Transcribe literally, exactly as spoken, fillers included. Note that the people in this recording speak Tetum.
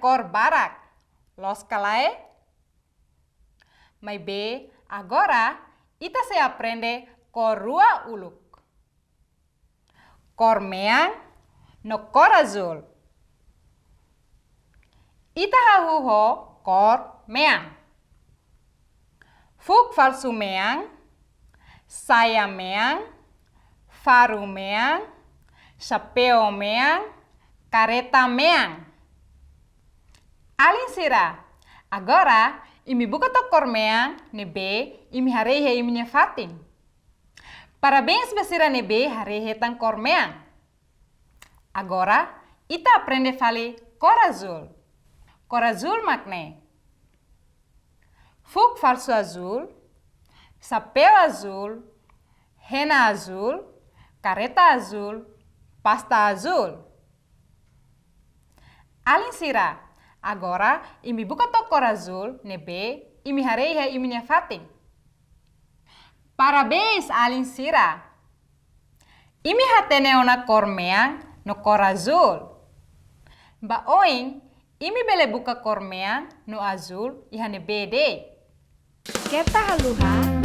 kór barak, loos ka lae? Maibé agora ita sei aprende kór rua uluk. Kór mean no kór azúl. Ita hahú ho kór mean. Fuuk falsu mean, saia mean, faru mean, xapeu mean, kareta mean. Alin sira, agora imi buka took kór mean ne'ebé imi haree iha imi-nia fatin. Parabéns ba sira ne'ebé haree hetan kór mean. Agora ita aprende fali kór azúl. Kór azúl mak ne'e: fuuk falsu azúl, xapeu azúl, hena azúl, kareta azúl, pasta azúl. Alin sira, agora imi buka took kór azúl ne'ebé imi haree iha imi-nia fatin. Parabéns, alin sira! Imi hatene ona kór mean no kór azúl. Ba oin, imi bele buka kór mean no azúl iha ne'ebé de'it. Keta haluha